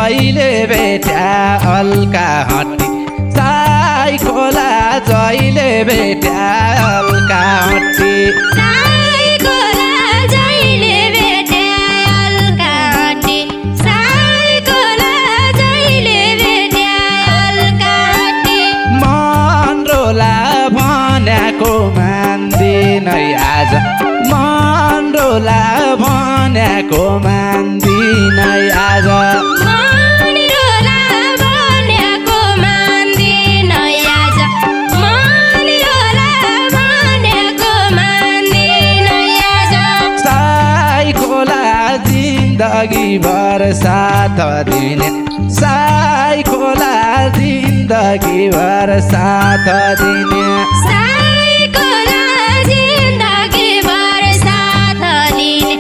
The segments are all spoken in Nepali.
जहिले भेट्या हल्का हट्टी साई खोला जहिले भेट्या हल्का हट्टी साई खोला जहिले भेट्या हल्का हट्टी साई खोला जहिले भेट्या हल्का हट्टी मन रोला भन्याको मान्दिन आज मन रोला भन्याको मान्दिन आज जिन्दगी भर साथ दिने साई खोला जिन्दगी भर साथ दिने साई खोला जिन्दगी भर साथ दिने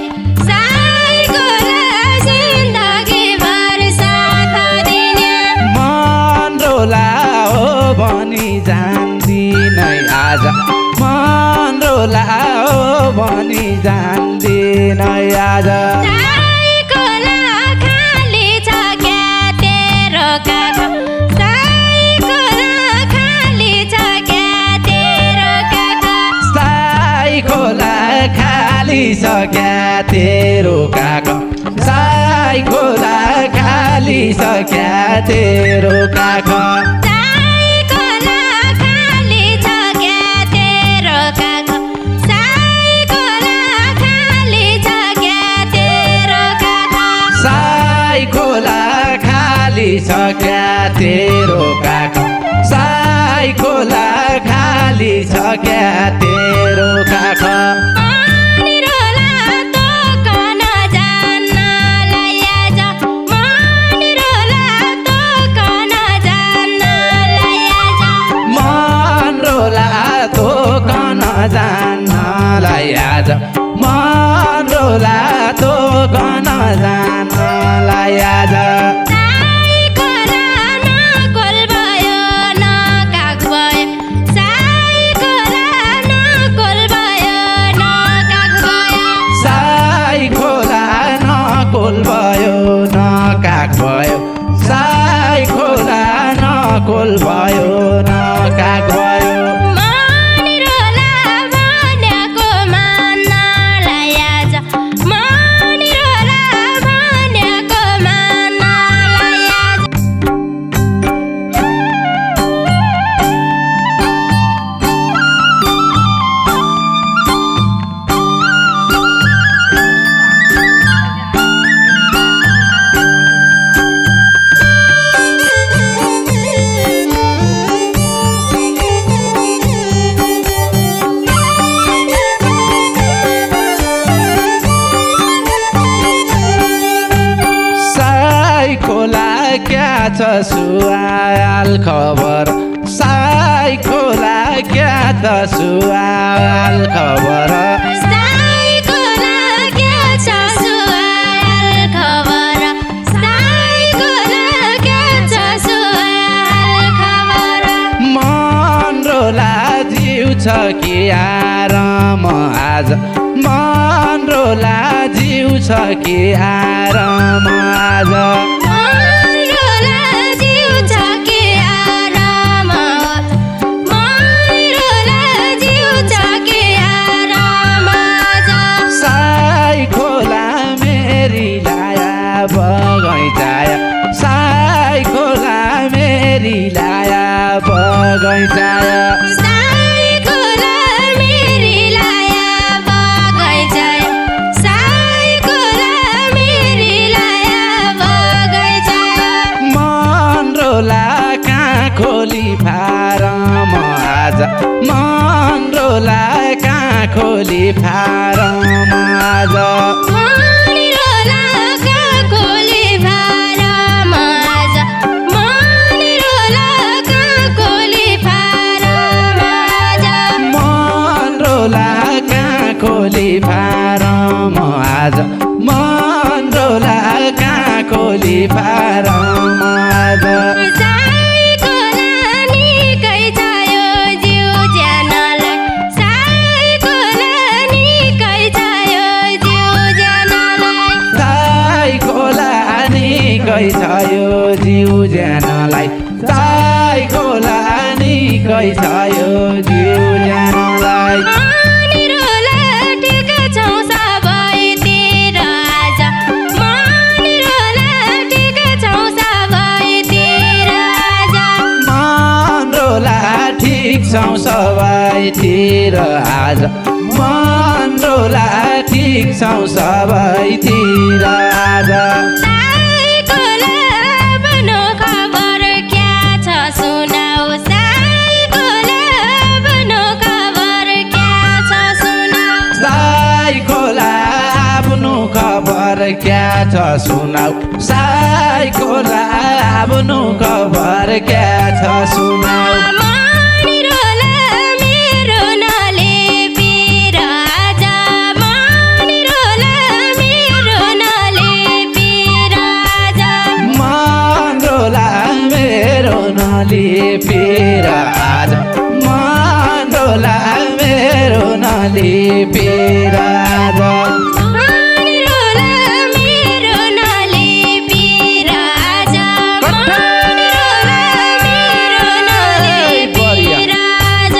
साई खोला जिन्दगी भर साथ दिने मन रोला हो भनी जान्दिन आज मन रोला हो भनी जान्दिन आज सक्या तेरो काका साई खोला खाली सक्या तेरो काका साई खोला खाली सक्या तेरो काका साई खोला खाली सक्या तेरो काका साई खोला खाली सक्या तेरो काका साई खोला खाली सक्या तेरो काका जानलाई आज मन रोला तो गन जानलाई आज साई खोला नकोल भयो नकाग भयो साई खोला नकोल भयो नकाग भयो साई खोला नकोल भयो नकाग भयो साई खोला नकोल भयो नकाग भयो क्या छ सुआल खबर साई खोला क्या छ सुआल खबर साई खोला क्या छ सुआल खबर साई खोला क्या छ सुआल खबर मन रोला जिउ छ कि आराम आज मन रोला जिउ छ कि आराम आज बगैँचाया साई खोला मेरी लाया बगैँचाया साई खोला मेरी लाया बगैँचाया साई खोला मेरी लाया बगैँचाया मन रोला कहाँ खोली फारम आज मन रोला कहाँ खोली फारम आज खोली फारम आज मन रोला कहाँ खोली फारम आज साई खोला निकै छ यो जिउ ज्यानलाई साई खोला निकै छ यो जिउ ज्यानलाई साई खोला निकै निकै छ यो जिउ ज्यानलाई साइकोला निकै छ यो जिउ ज्यानलाई मनिरोला ठिक छौ सबैतिर आज मनिरोला ठिक छौ सबैतिर आज मनरोला ठिक छौ सबैतिर आज मनरोला ठिक छौ सबैतिर आज साइकोला बनो खबर क्या छ सुनाऊ साइकोला बनो खबर क्या छ सुनाऊ साइकोला आफ्नो खबर क्या छ सुनाऊ साइकोला आफ्नो खबर क्या छ सुनाऊ मनिरोला मेरो नलेपिर आज मनिरोला मेरो नलेपिर आज मनरोला मेरो नलिपेर आज मनरोला मेरो नलिपेर आज मनिरोला मेरो नलेपिर आज मनिरोला मेरो नलेपिर आज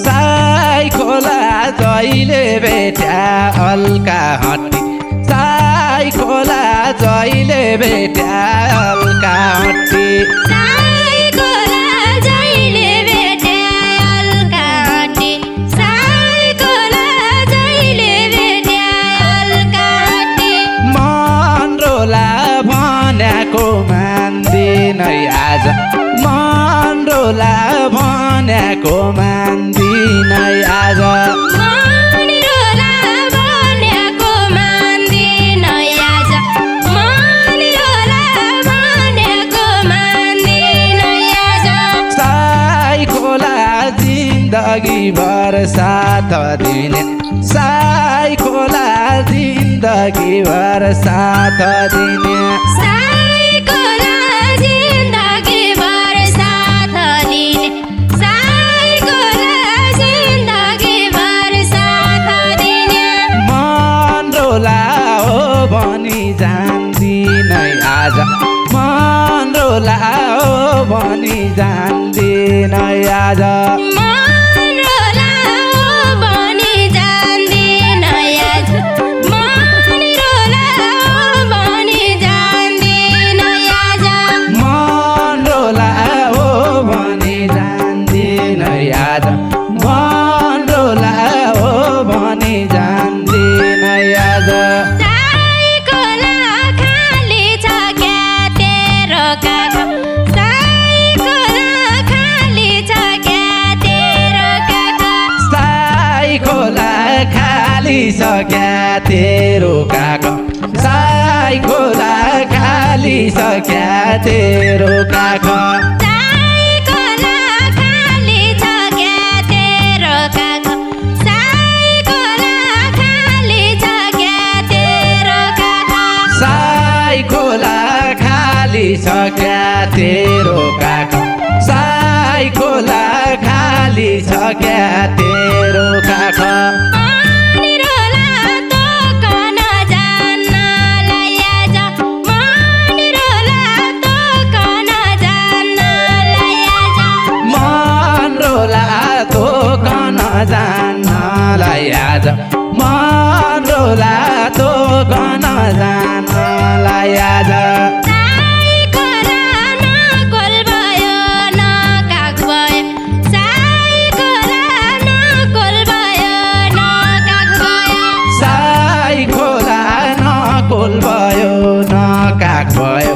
साइकोला जहिले बेट्या हल्का हट्टी साइकोला जहिले बेट्या हल्का हट्टी साइकोला जहिले भेटे हल्का हट्टी साइकोला जहिले भेटे हल्का हट्टी मनरोला भनेको मान्दिनै आज मनरोला भनेको मान्दिनै आज मनिरोला भनेको मान्दिन आज मनिरोला भनेको मान्दिन आज साइकोला जिन्दगीभर साथ दिने साइकोला जिन्दगीभर साथ दिने साइकोला जिन्दगीभर साथ दिने साइकोला जिन्दगीभर साथ दिने मनरोला हो भनी जान्दिनै आज मनरोला हो भनी जान्दिनै आज मनिरोला हो भनी जान्दिन आज मनिरोला हो भनी जान्दिन आज मनरोला हो भनी जान्दिनै आज मनरोला हो भनी जान्दिनै आज साइकोला खाली छ क्या तेरो काखो साइकोला खाली छ क्या तेरो काखो साइकोला खाली सक्या तेरो काख साइकोला खाली सक्या तेरो काख साइकोला खाली छ क्या तेरो काखो साइकोला खाली छ क्या तेरो काखो साइकोला खाली सक्या तेरो काख साइकोला खाली सक्या तेरो काख मनिरोला दोकान जान्नलाई आज मनिरोला दोकान जान्नलाई आज मनरोला दोकान जान्नलाई आज मनरोला दोकान जान्नलाई आज साइकोला नकोल भयो नकाग भयो साइकोला नकोल भयो नकाग भयो साइकोला नकोल भयो नकाग भयो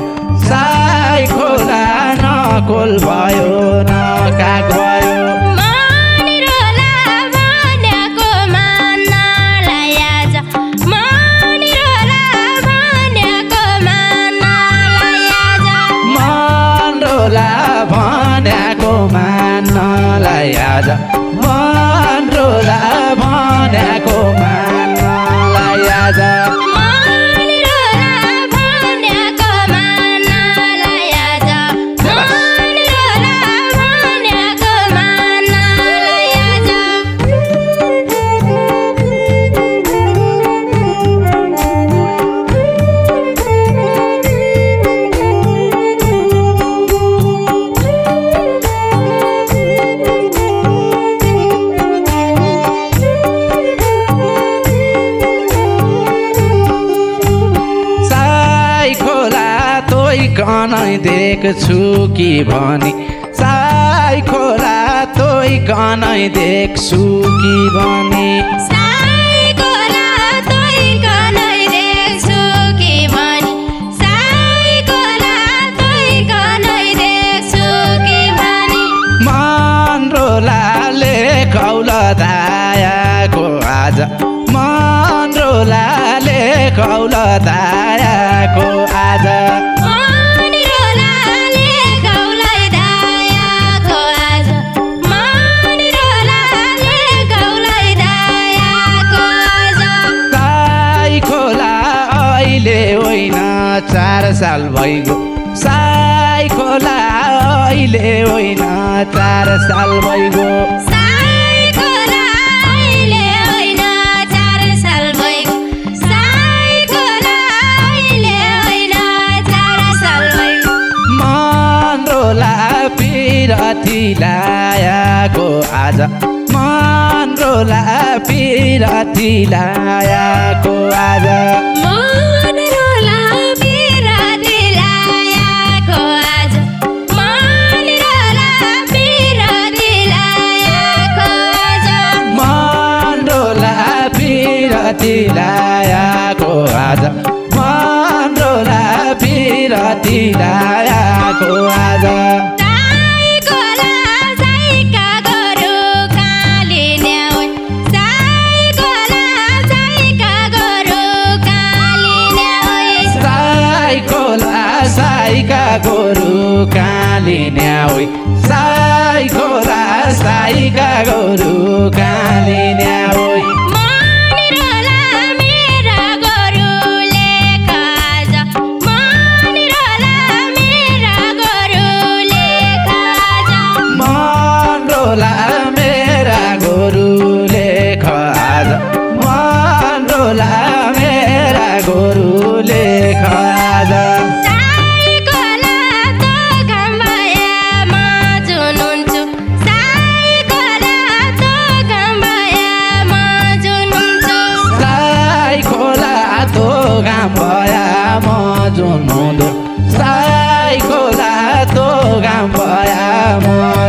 साइकोला नकोल भयो नकाग भयो मनिरोला भनेको मान्नलाई आज मनिरोला भनेको मान्नलाई आज मनरोला भनेको मान्नलाई आज मनरोला भनेको कनै देख्छु कि भनी साई खोला तोइ कनै देख्छु कि भनी साई खोला तोइ कनै देख्छु कि भनी साई खोला तोइ कनै देख्छु कि भनी मन रोलाले कौल दायाको आज मन रोलाले कौल दायाको आज मन रोलाले कौलै दायाको आज मन रोलाले कौलै दायाको आज साई खोला अहिले होइन 4 साल भइगयो साई खोला अहिले होइन 4 साल भइगयो साई खोला अहिले होइन 4 साल भइगयो साई खोला अहिले होइन 4 साल भइगयो मन रोला पिरती लायाको आज मन रोला पिरती लायाको आज मन रोला बिराती लायाको आज मन रोला बिराती लायाको आज मन रोला पिरती लायाको आज मन रोला पिरती लायाको आज साई खोला साईका गोरु काली न्याउँ साई खोला साईका गोरु काली न्याउँ साई खोला साईका गोरु काली न्याउँ साई खोला साईका गोरु काली न्याउँ मन रोला मेरा गोरुले खाज मन रोला मेरा गोरुले खाज मन रोला मेरा गोरुले खाज मन रोला मेरा गोरुले खाज साई खोला तो घामया म जुनुन्छु साई खोला तो घामया म जुनुन्छु साई खोला तो घाम भया म जुनुदो साई खोला तो घाम भया म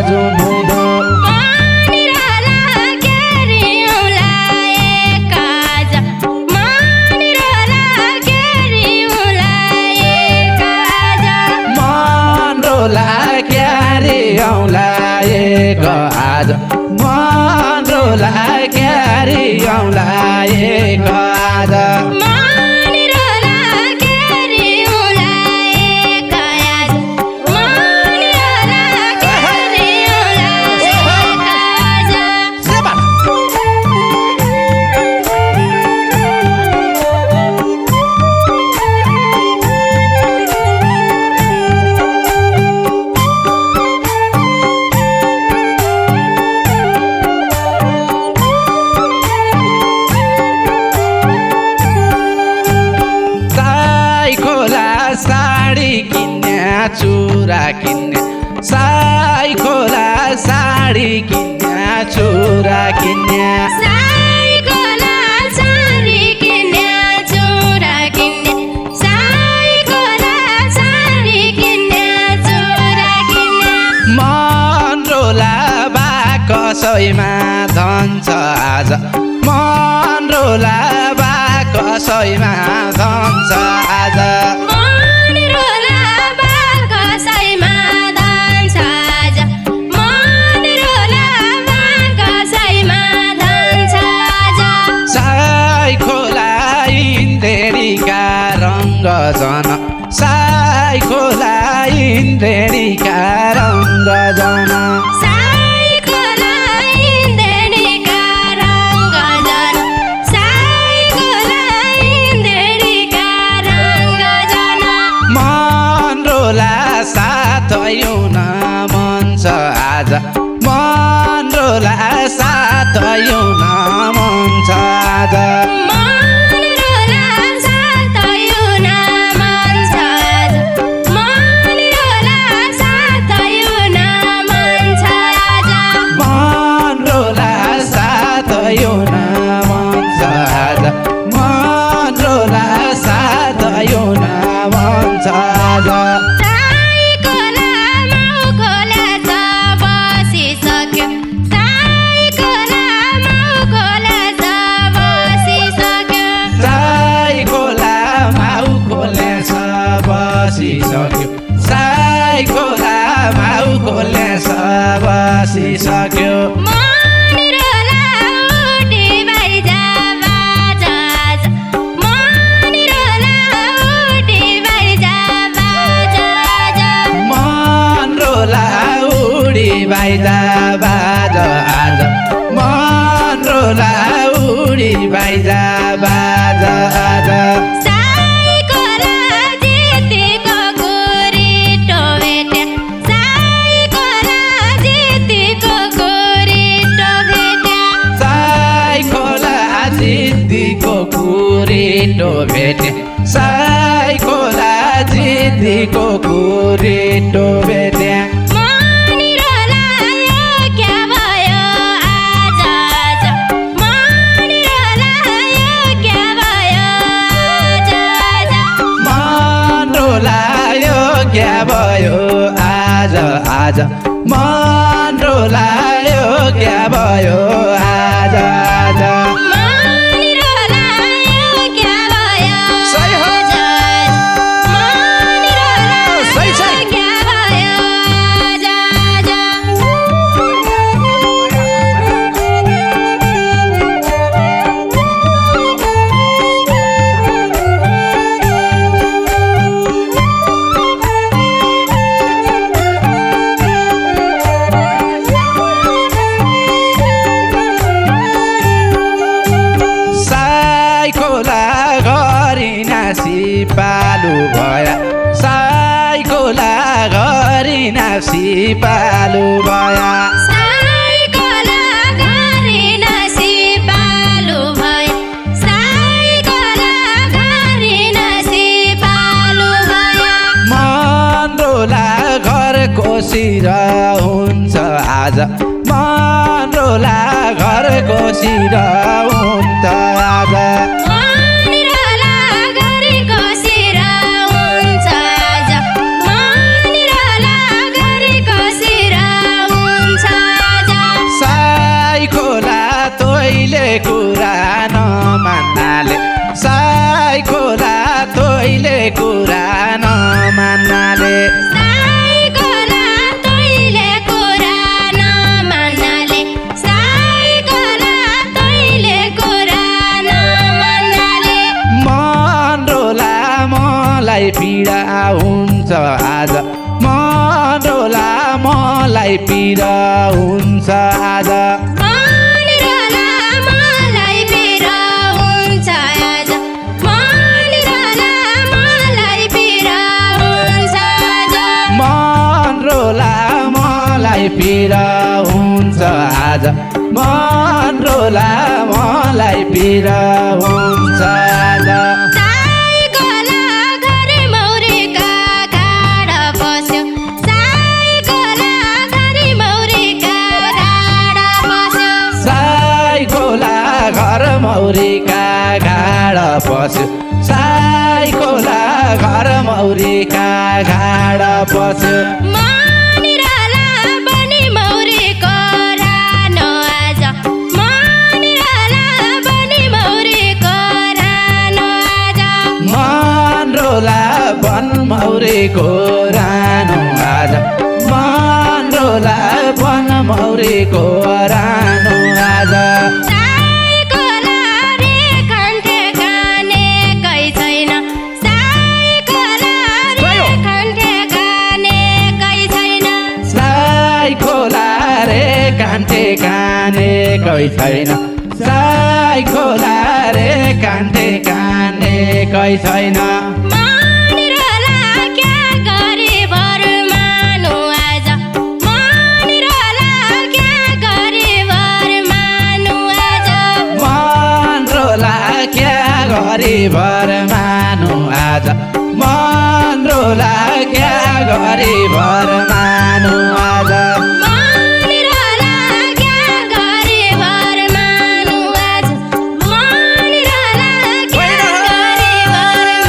जुनुदो मन रोला केरिउँला एकाज मन रोला केरिउँला एकाज मन रोला क्यारे औँला एक आज मन रोला क्यारे औँला एक आज मन रोला केरिउँला एकाज मन रोला केरिउँला एकाज साई खोला साडी किन्ने चुरा किन्ने साई खोला साडी किन्ने चुरा किन्ने साई खोला साडी किन्ने चुरा किन्ने साई खोला साडी किन्ने चुरा किन्ने मन रोला बा कसैमा धन छ आज मन रोला बा कसैमा धन छ आज मन रोला बा कसैमा धन छ आज मन रोला बा कसैमा धन छ आज साई खोला इन्द्रेणीका रङ्ग जन साई खोला इन्द्रेणीका रङ्ग जन साई खोला इन्द्रेणीका रङ्ग जन साई खोला इन्द्रेणी बाइजा बाजा आजा साइकोला जितेको गोरेटो भेट्या साइकोला जितेको गोरेटो भेट्या साइकोला जिद्दीको कुरेटो भेटे साइकोला जिद्दीको कुरेटो भेटे मनिरला यो क्या भयो आज आज मनिरला यो क्या भयो आज आज मनरोला यो क्या भयो आज आज मनरोला यो क्या भयो आज आज मनिरला यो क्या भयो सही हो। आज आज मनिरला सही, सही। यो क्या भयो आज साइकोला घरि नासी पालु भया साइकोला घरि नासी पालु भया साइकोला घरि नासी पालु भयो साइकोला घरि नासी पालु भयो मनरोला घरको शिर हुन्छ आज मनरोला घरको शिर हुन्छ आज मनिरला घरको शिर हुन्छ आज मनिरला घरको शिर हुन्छ आज साइकोला तैले कुरा नमान्नाले साइकोला तैले कुरा नमान्नाले साइकोला तैले कुरा नमान्नाले साइकोला तैले कुरा नमान्नाले मनरोला मलाई पीडा हुन्छ आज मनरोला मलाई पीडा हुन्छ आज मनिरला मलाई पीडा हुन्छ आज मनिरला मलाई पीडा हुन्छ आज मनरोला मलाई पीडा हुन्छ आज मनरोला मलाई पीडा हुन्छ आज साइकोला घर मौरीका गाडा बस्यो साइकोला घर मौरीका गाडा बस्यो साइकोला घर मौरीका घाड पस्यो साइकोला घर मौरीका घाड पस्यो मनिरला बनी मौरीको रानो आज मनिरला बनी मौरीको रानो आज मनरोला बन मौरीको रानो आज मनरोला बन मौरीको रानो आज साइकोला रे कण्ठे गाने कै छैन साइकोला रे कण्ठे गाने कै छैन साइकोला रे कान्टे काने कै छैन साइकोला रे कान्टे काने कै छैन मनिरला क्या गरे मानु आज मनिरला क्या गरे मानु आज मनरोला क्या गरी भर मानु आज मनरोला क्या गरी भर मानु आज मनिरला क्या गरे मानु आज मनिरला क्या गरे मानु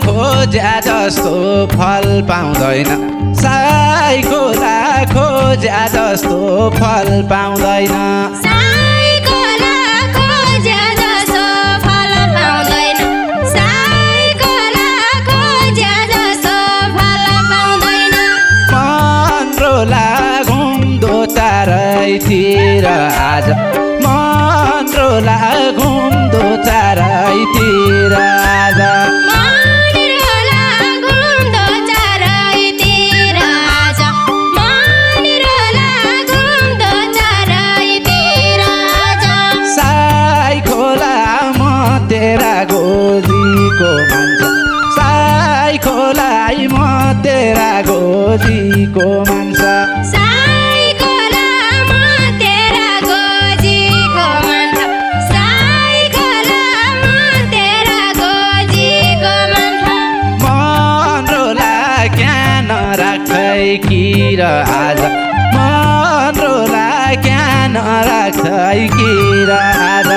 खोज्या जस्तो फल पाउँदैन साइकोला खोज्या जस्तो फल पाउँदैन साइकोला खोज्या जस्तो फल पाउँदैन साइकोला खोज्या जस्तो फल पाउँदैन रोला घुम्दो चारैतिर आज मनिरला घुम्दो चारैतिर आज मनिरला घुम्दो चारैतिर आज साई खोला म तेरा गोजीको मान्छे साई खोलाई म तेरा गोजीको मान्छे साई खोला म तेरा गोजीको मान्छे साई खोला म तेरा गोजीको मान्छे मन रोला क्या नराख्छै किर आज मन रोला क्या नराख्छै किर आज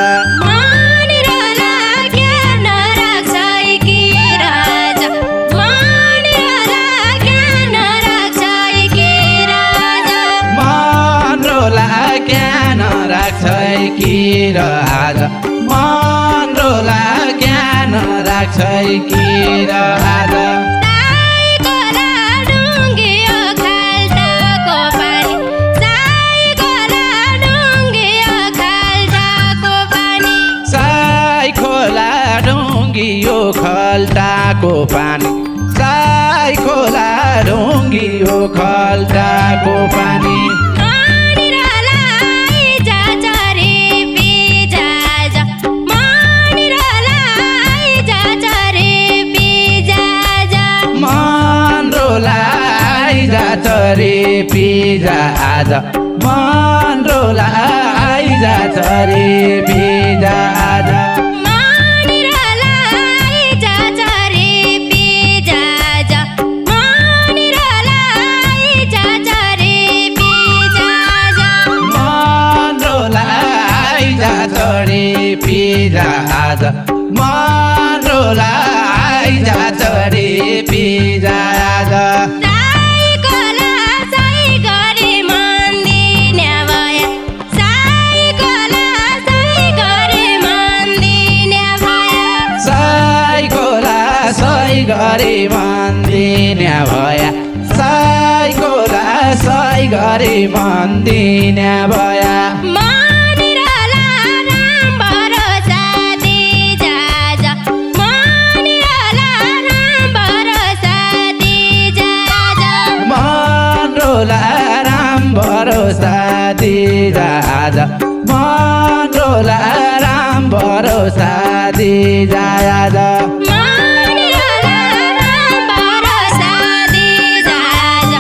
मनिरला क्या नराख्छै किर आज मनिरला क्या नराख्छै किर आज मन रोला क्या नराख्छै किर आज मन रोला क्या नराख्छै किर आज साई खोला डुङ्गियो खाल्टाको पानी साई खोला डुङ्गियो खाल्टाको पानी साई खोला ढुङ्गियो खल्टाको पानी साई खोला ढुङ्गियो खल्टाको पानी मनिरला आइजा चरी बिजाज मनिरला आइजा चरी बिजाज मन रोला आइजा चरे पिजा आज मन रोला आइजा चरे पिजा आज मनिरला आइजा चरी बिजाज मनिरला आइजा चरी बिजाज मन रोला आइजा चरे पिजा आज मन रोला आइजा चरे पिजा आज साई खोला साई गरी मन दिने भए साई खोला साई गरी मन दिने भए साई खोला सही गरी मन्दिने भया साई खोला सही गरी मन्दिने भया मनिरला राम भरोसा दिजाज मनिरला राम भरोसा दिजाज मन रोला राम भरोसा दिजा आज मन रोला राम भरोसा दिजा आज मनिरला राम भरोसा दिजाज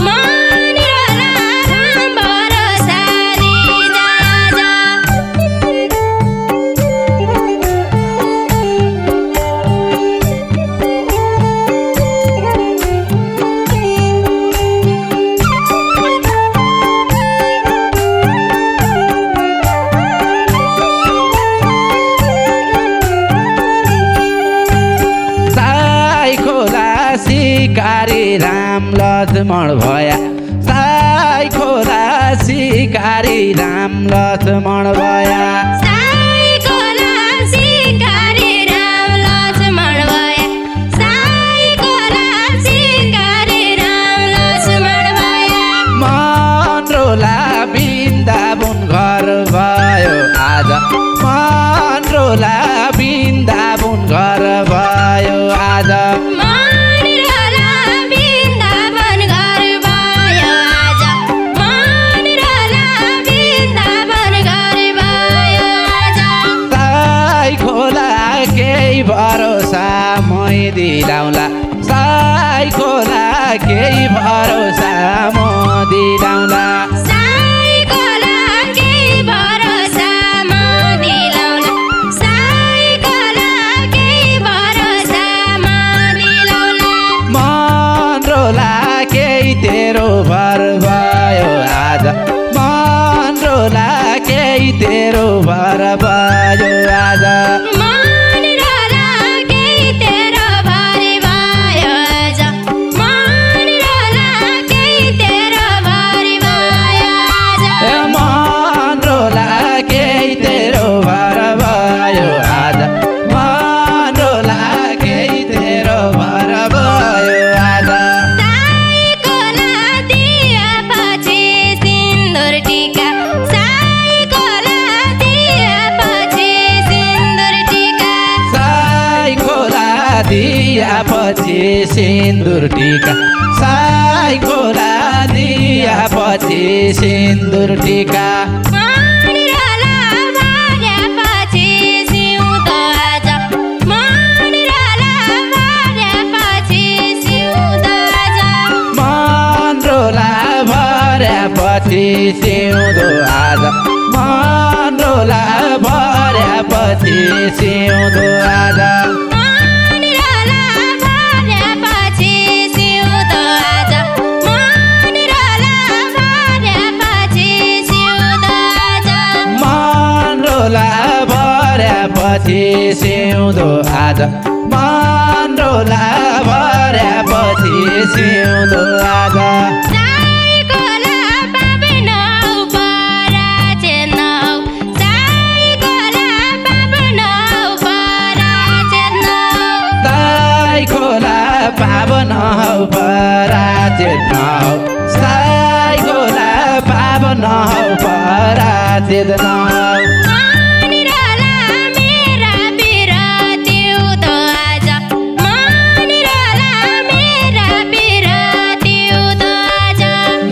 मनिरला राम भरोसा दिजाज साई खोला सिकारी राम लक्ष्मण भया साई खोला सिकारी राम लक्ष्मण भया साई खोला सिकारी राम लक्ष्मण भए साई खोला सिकारी राम लक्ष्मण भए मन रोला बिन्दाबुन घर भयो आज मन रोला बिन्दाबुन घर भयो आज मनिरला बिन्दावन घर भयो आज मनिरला बिन्दावन घर भयो आज साई खोला केही भरोसा मै दिलाउला साई खोला केही भरोसा म दिलाउला साई खोला केही भरोसा म दिलाउला साई खोला केही भरोसा म दिलाउला मन रोला केही तेरो भर भयो आज मन रोला केही तेरो भर भयो आज मनिरला केही तेरो भरि भयो आज मनिरला केही तेरो भरि भयो आज मन रोला केही तेरो भर भयो आज मन रोला केही तेरो भर भयो आज साई खोला दिएपछि सिन्दुर टीका साई खोला दिएपछि पछि सिन्दुर टीका साई खोला दिया पछि सिन्दुर टीका मनिरला भरेपछि सिउँदो आज मनिरला भरेपछि सिउँदो आज मनरोला भरेपछि सिउँदो आज मनरोला भरेपछि सिउँदो आज मनिरला भरेपछि सिउँदो आज मनिरला भरेपछि सिउँदो आज मनरोला भरेपछि सिउँदो आज मनरोला भरेपछि सिउँदो आज साइकोला पापनौ पराचेनौ साइकोला पापनौ पराचेनौ ताई खोला पावन हौ पराचेत नहौ साई खोला पावन हौ पराचेत नहौ मनिरला मेरा पिरतिउँदो आज मनिरला मेरा पिरतिउँदो आज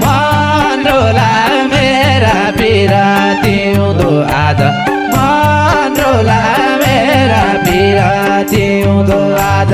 मनरोला मेरा पिरतिउँदो आज मनरोला मेरा पिरतिउँदो आज